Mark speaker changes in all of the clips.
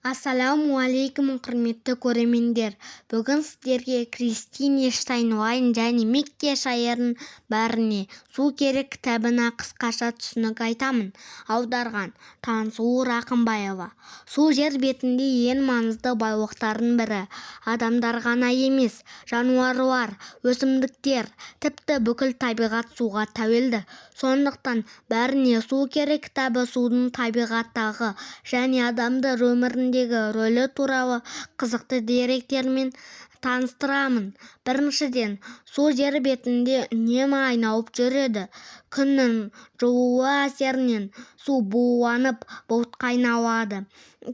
Speaker 1: Ассалаумағалейкум, құрметті көрермендер! Бүгін сіздерге Кристине Штайнвайн және Микке Шайердің «Бәріне су керек» кітабына қысқаша түсінік айтамын. Аударған Таңсұлу Рақымбаева. Су жер бетінде ең маңызды байлықтардың бірі. Адамдар ғана емес, жануарлар, өсімдіктер, тіпті бүкіл табиғат суға тәуелді. Сондықтан «Бәріне су керек» кітабы судың табиғаттағы және адамдар өміріндегі рөлі туралы қызықты деректермен таныстырамын. Біріншіден, су жер бетінде үнемі айналып жүреді. Күннің жылуы әсерінен су буланып, бұлтқа айналады.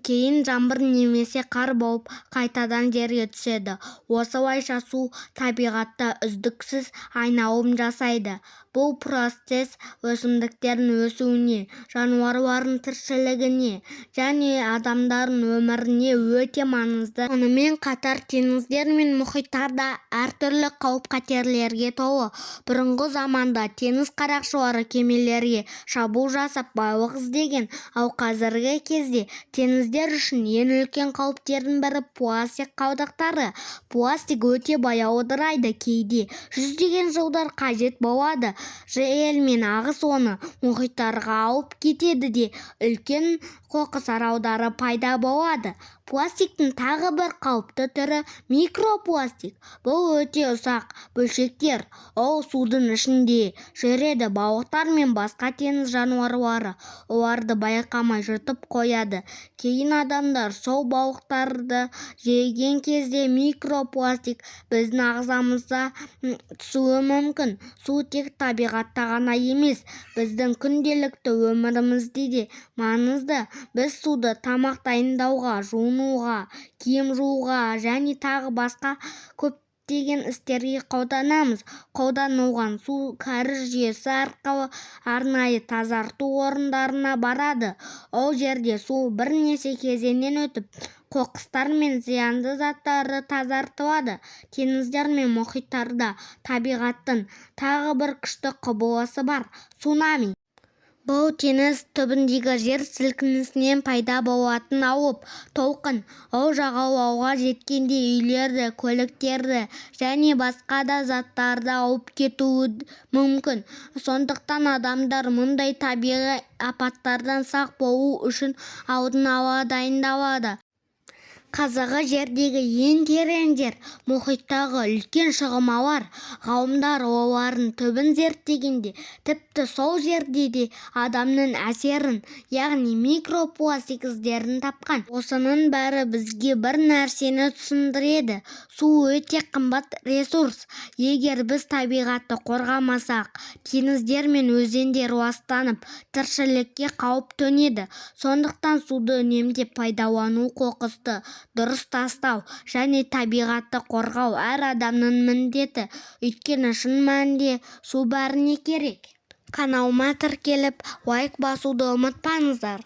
Speaker 1: Кейін жаңбыр немесе қар болып қайтадан жерге түседі. Осылайша су табиғатта үздіксіз айналым жасайды. Бұл процесс өсімдіктердің өсуіне, жануарлардың тіршілігіне және адамдардың өміріне өте маңызды. Сонымен қатар теңіздер мен мұхиттар да әртүрлі қауіп-қатерлерге толы. Бұрынғы заманда теңіз қарақшылары кемелерге шабуыл жасап, байлық іздеген. Ал қазіргі кезде теңіздер үшін ең үлкен қауіптердің бірі пластик қалдықтары. Пластик өте баяу ыдырайды, кейде жүздеген жылдар қажет болады. Жел мен ағыс оны мұхиттарға алып кетеді де, үлкен қоқыс аралдары пайда болады. Пластиктің тағы бір қауіпті түрі микропластик. Бұл өте ұсақ бөлшектер. Ол судың ішінде жүреді. Балықтар мен басқа теңіз жануарлары оларды байқамай жұтып қояды. Кейін адамдар сол балықтарды жеген кезде микропластик біздің ағзамызға түсуі мүмкін. Су тек табиғатта ғана емес, біздің күнделікті өмірімізде де маңызды. Біз суды тамақ дайындауға, жуынуға, киім жууға және тағы басқа көптеген істерге қолданамыз. Қолданылған су кәріз жүйесі арқылы арнайы тазарту орындарына барады. Ол жерде су бірнеше кезеңнен өтіп, қоқыстар мен зиянды заттарды тазартылады. Теңіздер мен мұхиттарда табиғаттың тағы бір күшті құбылысы бар цунами. Бұл теңіз түбіндегі жер сілкінісінен пайда болатын алып толқын. Ол жағалауға жеткенде үйлерді, көліктерді және басқа да заттарды алып кетуі мүмкін. Сондықтан адамдар мұндай табиғи апаттардан сақ болу үшін алдын ала дайындалады. Қызығы, жердегі ең терең жер мұхиттағы үлкен шұғымалар. Ғалымдар олардың түбін зерттегенде, тіпті сол жерде де адамның әсерін, яғни микропластик іздерін тапқан. Осының бәрі бізге бір нәрсені түсіндіреді: су өте қымбат ресурс. Егер біз табиғатты қорғамасақ, теңіздер мен өзендер ластанып, тіршілікке қауіп төнеді. Сондықтан суды үнемдеп пайдалану, қоқысты дұрыс тастау және табиғатты қорғау әр адамның міндеті. Өйткені шын мәнінде су бәріне керек. Каналыма тіркеліп, лайк басуды ұмытпаңыздар.